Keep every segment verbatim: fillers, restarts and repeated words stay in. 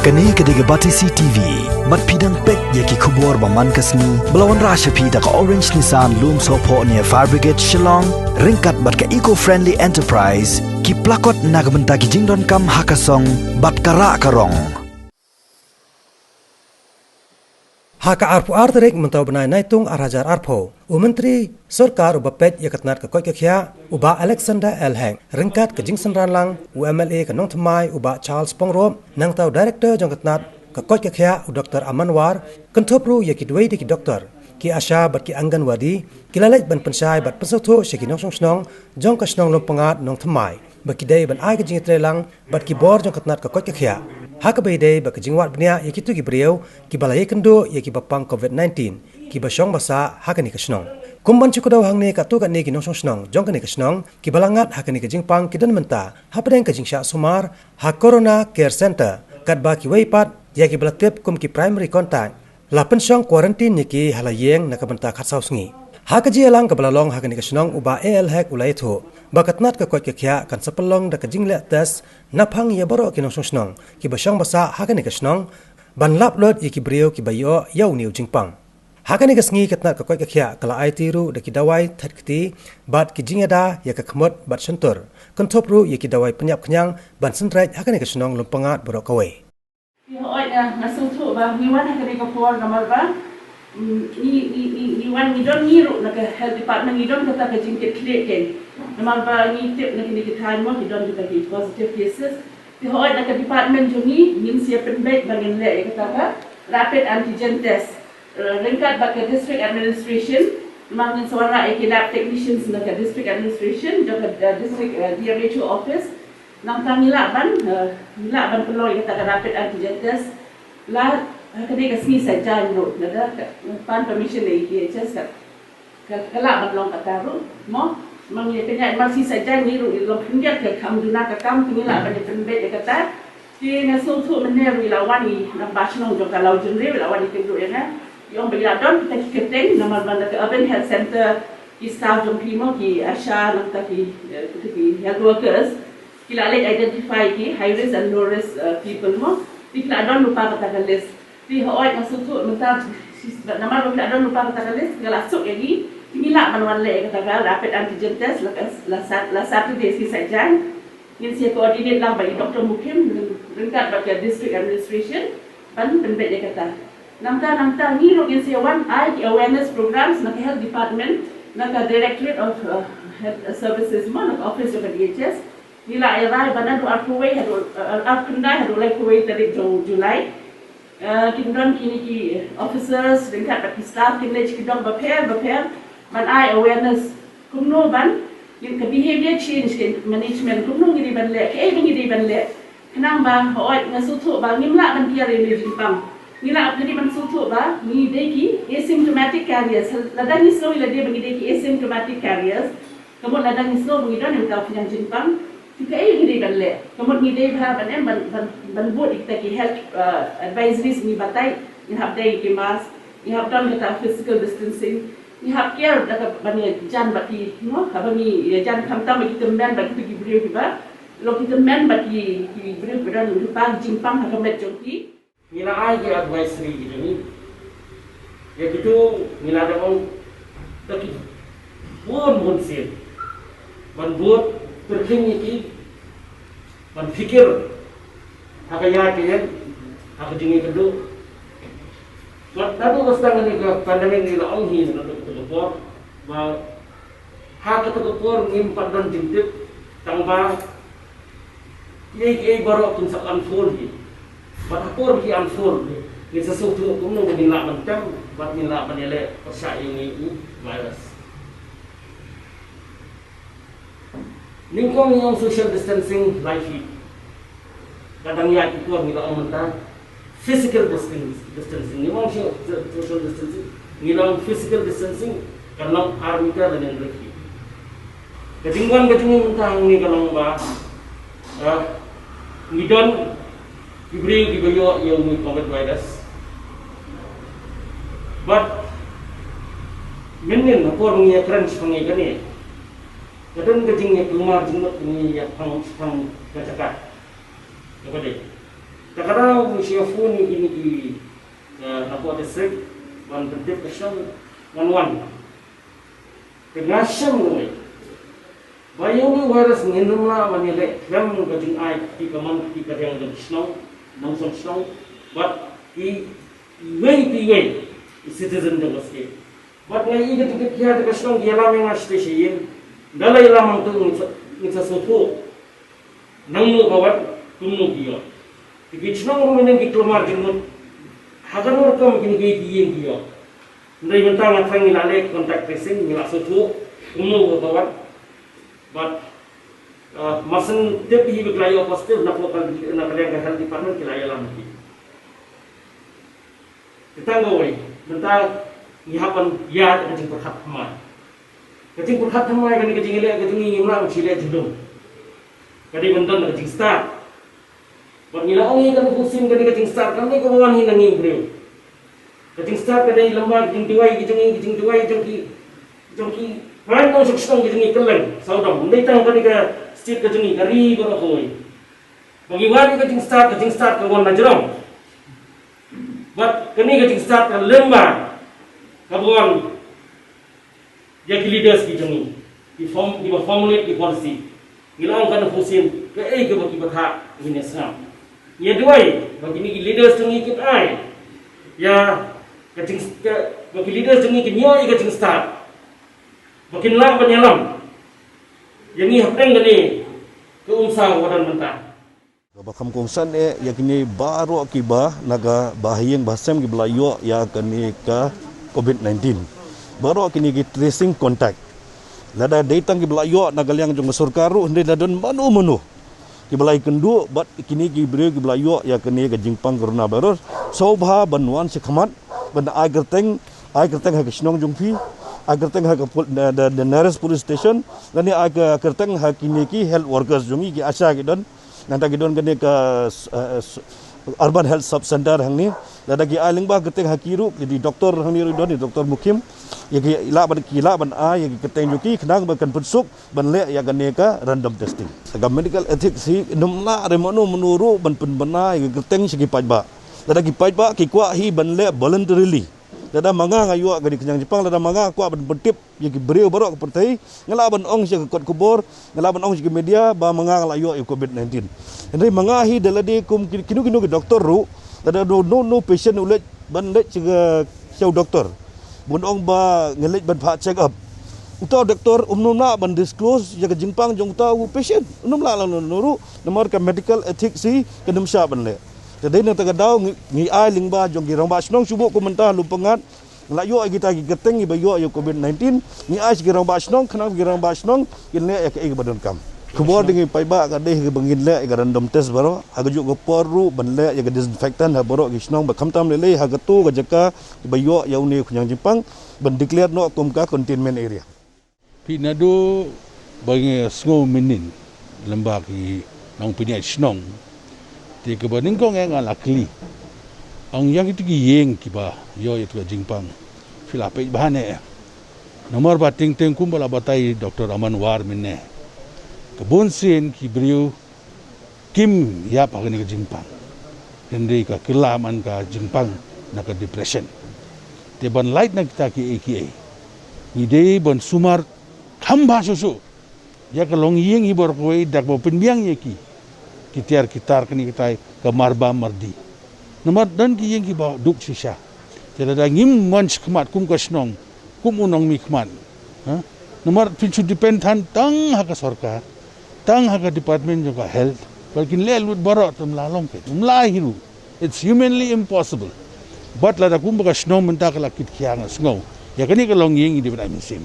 Kane ka dei ka Batesi T V. Bad phi dang peit ïa ki khubor ba man ka sngi ba la wanrah sha phi da ka Orange Nissan Lumsohphoh near Fire Brigade Shillong, ryngkat bad ka Eco Friendly Enterprise, ki plakot na ka bynta ki jingdonkam ha ka song bad ka rah ka rong. Ha ka arphew ar tarik mynta u bnai Naitung ar hajar arphew, u Myntri Sorkar uba peit ïa ka tnat ka koit ka khiah, u Bah Alexander L Hek, ryngkat ka jingsynran lang u M L A ka Nongthymmai, u Bah Charles Pyngrope, nangta u Director jong ka tnat ka koit ka khiah, u Doktor Aman War, kynthup ruh ïa kiwei de ki doktor, ki ASHA bad ki Anganwadi, ki la leit ban pynshai bad pynsngewthuh sha ki nongshong shnong jong ka shnong Lumpyngngad Nongthymmai ba ki dei ban ai ka jingïatreilang bad ki bor jong ka tnat ka koit ka khiah, ha kaba ïadei bad ka jingwad bniah ïa kito ki briew kiba la ïakynduh ïa kiba pang covid nineteen, kiba shong ba sah ha kane ka shnong. Kum ban shu kdew hangne, katto katne ki nongshong shnong jong kane ka shnong kiba la ngat ha kane ka jingpang ki don mynta hapdeng ka jingshah sumar ha Corona Care Centre, katba kiwei pat ïa kiba la tip kum ki primary contact la pynshong quarantine ïa ki ha la ïing na ka bynta khatsaw sngi. Ha ka jingïalang kaba la long ha kane ka shnong, u Bah A L Hek u la ïathuh ba ka tnat ka koit ka khiah kan sa pynlong da ka jingleh test naphang ïa baroh ki nongshong shnong kiba shong ba sah ha kane ka shnong, ban lap lut ïa ki briew kiba ïoh ïa une u jingpang. Ha kane ka sngi ka tnat ka koit ka khiah ka la aiti ruh da ki dawai thait kti bad ki jingïada ïa ka khmut bad shyntur, kynthup ruh ïa ki dawai pynïap khñiang ban synreit ha kane ka shnong Lumpyngngad baroh kawei. Ïa, hooid, nga, nga sngewthuh ba ngi wan ha kane ka por namar ba, mm, ngi, ngi, ngi, ngi wan, ngi don ngi ruh na ka health department, ngi don kata ka jingkitkhlieh kein. Namar ba ngi tip na kine ki thaiñ mo ki don kita ki positive cases. Te hooid, na ka department jong ngi ngin sa ïa pynbeit ba ngin leh ïa kata ka rapid antigen test, eh, ryngkat bad ka district administration. Namar ngin sa wanrah ïa ki lab technicians na ka district administration, jong ka, eh, district, eh, D M H O office. Nangta ngi lah ban, eh, ngi lah ban pynlong ïa kata ka rapid antigen test la, eh, ka dei ka sngi Saitjaiñ ruh, lada ka pan permission na D H S ka, ka, ka lah ban long kata ruh, mo. Ma ngi pynïaid mar sngi Saitjaiñ ngi ruh, i long khyndiat ka kam duna ka kam, te ngi lah ban ïa pynbeit ïa kata. Te nga sngewthuh mynne ruh i la wan i nongba shnong jong ka Lawjynriew, i la wan i kynduh ïa nga, i ong ba i la don kita ki kyrteng namar ba na ka Urban Health Centre ki staff jong ki mo, ki ASHA, nangta ki, eh, kita ki health workers, ki la leit identify ki high risk and low risk, uh, people mo. Te ki la don lypa kata ka list. Te hooid, nga sngewthuh mynta namar ba ki la don lypa kata ka list, nga la suk ïa ngi. Te ngi lah ban wan leh ïa kata ka rapid antigen test la, la Sat-, la Saturday sngi Saitjaiñ. Ngin sa ïa coordinate lang bad i Doktor Mukhim ryngkat bad ka district administration ban pynbeit ïa kata. Nangta, nangta ngi ruh ngin sa ïa wan ai ki awareness programs na ka health department, na ka Directorate of, uh, Health Services mo, na ka office jong ka D H S. Ngi la ïa rai ba naduh arphew wei haduh, eh, arphew khyndai haduh laiphew wei tarik jong July. Eh, kin don kine ki officers ryngkat bad ki staff kin leit ki dong bapher bapher ban ai awareness kumno ban, kin ka behavior change, kin management, kumno ngi dei ban leh, kaei ba ngi dei ban leh. Khnang ba, hooid, nga sngewthuh ba ngim lah ban kiar ïa une u jingpang. Ngi lah, ngi dei ban sngewthuh ba ngi dei ki asymptomatic carriers. Lada ngi sngew ïa lade ba ngi dei ki asymptomatic carriers, ka mut lada ngi sngew ba ngi don ïa uta u khñiang jingpang, te kaei ngi dei ban leh? Ka mut ngi dei bha ban em, ban, ban, ban bud ïa kita ki health, uh, advisories ngi batai, ngi hap dei ki mask, ngi hap don kata physical distancing, ngi hap care da ka ban ïajan bad ki, mo, haba ngi ïajan, khamtam bad ki tymmen bad kita ki briew kiba, long ki tymmen bad ki, ki briew kiba don lypa jingpang ha ka met jong ki. Ngi la ai ki advisory ki jong ngi. Ïa kito ngi la dang ong da ki bun bun sien ban bud pyrkhing ïa ki ban phikir ha ka ïaid ka ïeng, ha ka jingïakynduh. Bad naduh ba sdang kane ka pandemic ngi la ong hi naduh kata ka por ba ha kata ka por ngim pat don jingtip tang ba kiei kiei baroh kin sa unfold hi. Bad ha por ba ki unfold, ngin sa sngewthuh kumno ba ngin lah ban tem bad ngin lah ban ïaleh pyrshah ïa une u virus. Nyngkong ngi ong social distancing lai feet. Ka dang ïaid ki por ngi la ong mynta physical distance, distancing. Ngi ong so-, so-, social distancing, ngi la ong physical distancing kan long ar meter lane hynriew feet. Ka jingwan ka jong ngi mynta hangne ka long ba, ah, ngi don ki briew kiba ïoh ïa une u covid virus. Bad mynnin ha por ngi ïakren shaphang ïa kane, ka don ka jingïakulmar jingmut ngi ïa pang shaphang ka jaka kaba dei. Te ka daw ngi shu ïa phone ïa kine ki, eh, hapoh district ban pyntip ka shnong, wan wan. Te nga shem ruh ba ïa une u virus ngin ym lah ban ïaleh khlem ka jingai kti kamon kti kadiang jong ki shnong, nongshong shnong, bad kiwei kiwei ki citizen jong ka state. Bad nga ïohi ka jingkitkhia te ka shnong ki ïalam ïa nga sha ïing. Ynda la ïalam hangto ngin sa, ngin sa sngewthuh nangno ka wat, kumno ki ïoh. Te ki shnong ruh mynnin ki kulmar jingmut ha kano rukom kine ki ïing ki ïoh. Hynrei mynta nga thrang ngi la leh contact tracing, ngi la sngewthuh kumno ka wat. Bad, uh, mar shen tip hi ba ki la ïoh positive, na ka, na ka liang ka health department ki la ïalam ïa ki. Te tang kawei, mynta ngi hap ban ïaid ka jingpyrkhat thymmai. Ka jingpyrkhat thymmai kane ka jingïaleh ka jong ngi ngim lah ban shu leh junom. Ka dei ban don ka jingstad. Bad ngi la ong ïa kane ka sien kane ka jingstad kam dei kaba wan hi na ngi briew. Ka jingstad ka dei lyngba ka jingduwai ka jong ngi, ka jingduwai jong ki, jong ki paid nongshong shnong ka jong ngi kylleng sawdong. Ym dei tang kane ka state ka jong ngi, ka ri baroh kawei. Ba ngi wad ïa ka jingstad, ka jingstad ka wan na jrong. Bad kane ka jingstad ka lyngba kaba wan ïa ki leaders ki jong ngi, ki form, kiba formulate ki policy. Ngi la ong kane ka sien, kaei kaba ki pathar ngin ïa sngap. Ngi ïa duwai ba kine ki leaders jong ngi kin ai ïa ka jing, ka, ba ki leaders jong ngi kin ïoh ïa ka jingstad ba kin lah ban ïalam ïa ngi hapdeng kane ka umsaw ba don mynta. Kaba kham kongsan eh ïa kine baroh kiba na kaba ha ïing ba ha sem kiba la ïoh ïa kane ka covid nineteen. Baroh kine ki tracing contact. Lada dei tang kiba la ïoh na ka liang jong ka sorkar ruh, hynrei la don mano mano kiba la ïakynduh bad kine ki briew kiba la ïoh ïa kane ka jingpang coronavirus, sngewbha ban wan shakhmat, ban ai kyrteng, ai kyrteng ha ka shnong jong phi, ai kyrteng ha ka pol-, the, the, the nearest police station, lane ai ka kyrteng ha kine ki health workers jong ngi, ki ASHA ki don, nangta ki don kane ka, eh, s-, Urban Health Sub Center hangne. Lada ki ai lyngba kyrteng ha ki ruh, ki dei doktor hangne ruh don, i Doktor Mukhim. Ïa ki lah ban, ki lah ban ai ïa ki kyrteng jong ki khnang ba kan pynsuk ban leh ïa kane ka random testing. Ka medical ethics hi ym lah re mano mano ruh ban pynbna ïa ki kyrteng sha ki paidbah. Lada ki paidbah ki kwah hi ban leh voluntarily. Lada ma nga nga ïoh kane ka jingpang, lada ma nga kwah ban pyntip ïa ki briew baroh ka pyrthei, nga lah ban ong sha ka kot khubor, nga lah ban ong sha ki media ba ma nga nga la ïoh ïa covid nineteen. Hynrei ma nga hi da lade kum ki, kino kino ki doktor ruh, lada no, no, no patient u leit ban leit sha ka, sha u doktor, bun ong ba nga leit ban phah check up, uta u doktor um nym lah ban disclose ïa ka jingpang jong uta u patient, um nym lah lano lano ruh, namar ka medical ethics hi kan ym shah ban leh. Te dei na kata ka daw ngi, ngi ai lyngba jong ki rangbah shnong shuh, kum mynta ha Lumpyngngad ngi la ïoh ïa kita ki kyrteng kiba ïoh ïa covid nineteen, ngi ai sha ki rangbah shnong khnang ki rangbah shnong kin leh ïa kaei kaba donkam. Khubor dei ngi paidbah ka dei kaba ngin leh ïa ka random test baroh, ha kajuh ka por ruh ban leh ïa ka disinfectant ha baroh ki shnong, ba khamtam lei lei ha kato ka jaka ba ïoh ïa une u khñiang jingpang ban declare noh kum ka containment area. Phi, naduh ba ngi sngew mynnin lyngba ki nongpynïaid shnong, te kaba nyngkong eh nga la kylli, ong ïa kito ki ïing kiba ïoh ïa kito ka jingpang, phi la peit bha ne em? Namar ba teng teng kumba la batai Doktor Aman War mynne, ka bun sien ki briew kim ïap ha kane ka jingpang, hynrei ka kylla man ka jingpang na ka depression. Te ban lait na kita kiei kiei, ngi dei ban sumar kham bha shuh shuh ïa ka longïing hi baroh kawei, da kaba pynbiang ïa ki, ki tiar ki tar kine kitai, ka marbam mardi. Namar don ki ïing kiba duk shisha. Te lada ngim wan shakhmat kum ka shnong, kum u nongmihkhmat, ha? Namar phin shu depend than tang ha ka sorkar, tang ha ka department jong ka health, ba kin leh lut baroh, te ym lah long, ym lah hi ruh. It's humanly impossible. Bad lada kumba ka shnong mynta ka la kitkhia, nga sngew ïa kane ka longïing i dei ban ai mynsiem.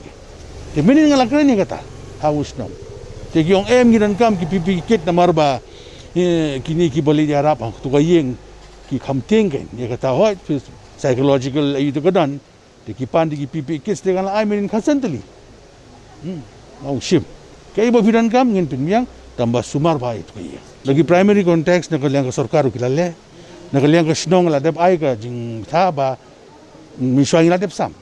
Te mynnin nga la kren ïa kata ha u shnong, te ki ong em, ngi donkam ki P P E kit namar ba, eh, kine kiba leit ïarap ha kato ka ïing ki kham tieng kein. Ïa kata hooid, psychological aïu te ka don. Te ki pan te ki P P E kits te kan la ai mynnin khatsan tylli. Hmm. Nga ong shim. Kaei ba phi donkam ngin pynbiang, tangba sumar bha ïa kito ka ïing. Na ki primary contacts na ka liang ka sorkar ruh ki la leh, na ka liang ka shnong la dep ai ka jingbthah ba mynshuwa ngi la dep sam.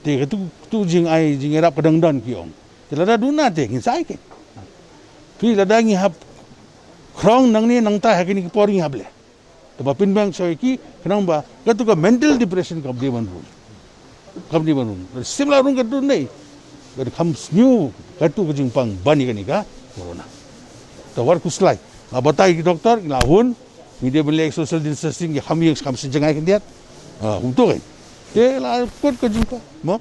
Te katu, katu jingai, jingïarap ka dang don, ki ong. Te lada duna te ngin sa ai kein. Phi, lada ngi hap khrong nangne nangta ha kine ki por ngi hap leh. Te ba pynbiang sha ki khnang ba katu ka mental depression kam dei ban rung. Kam dei ban rung. Sim la rung katu nei. Ka kham sniew katu ka jingpang ban ïa kane ka corona. Te wat khuslai. La batai ki doktor, la hun. Ngi dei ban leh social distancing, ki kham ïeng, kham shu jngai khyndiat. Ha, kumtu kan. Te la kut ka jingpang. Mo?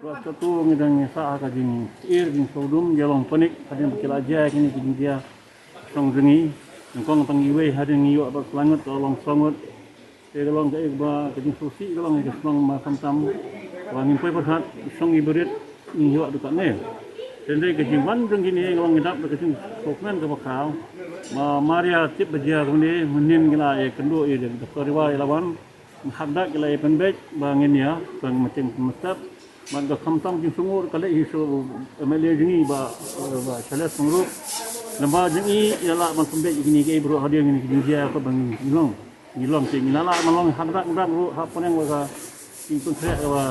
Ruh katu ngi dang ngi sah ha ka jingsheptieng, jingsngewdum, ïa long panik hadien ba ki la jia kine ki jingjia shong jong ngi. Nyngkong tang iwei hadien ngi ïoh ba slangut ka long slangut. Te ka long kaei ba ka jingsngewsih ka long ïa ka shnong ba khamtam ba ngim poi pyrkhat shong ibarit ngi ïoh da kane. Te hynrei ka jingwan jong kine ka long ngi dap da ka jingsngewkmen kaba khraw. Ba mar ïa tip ba jia kumne mynnin ngi la ïakynduh ïa ka Riwa ïa la wan. Hadien ki la ïa pynbeit ba ngin ïa pynmih tyngkhuh mynstep. Bad ka khamtam jingsngewnguh ka leh hi sha u M L A jong ngi ba, ba Charles Pyngrope. Lem bad jong ngi ïa lah ban pynbeit ïa kine kiei baroh hadien kine ki jingjia kaba ngi long. Ngi long te ngi la lah ban long hadien hadien ruh ha pdeng ba ka jingpynkhreh kaba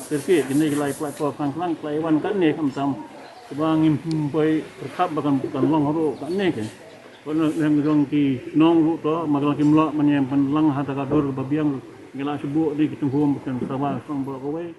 syrkhei kine ki la ïa pynlait por khlem khlem ki la ïa wan katne khamtam. Kaba ngim poi pyrkhat ba kan, kan long ruh katne ke. Kon nang jong ki nong ruh to, ma ka long kim lah ban ïa pynlang ha ta ka dur ba biang, ngi la shu buh dei ki tyngkhum ba kan sawa song ba kawei.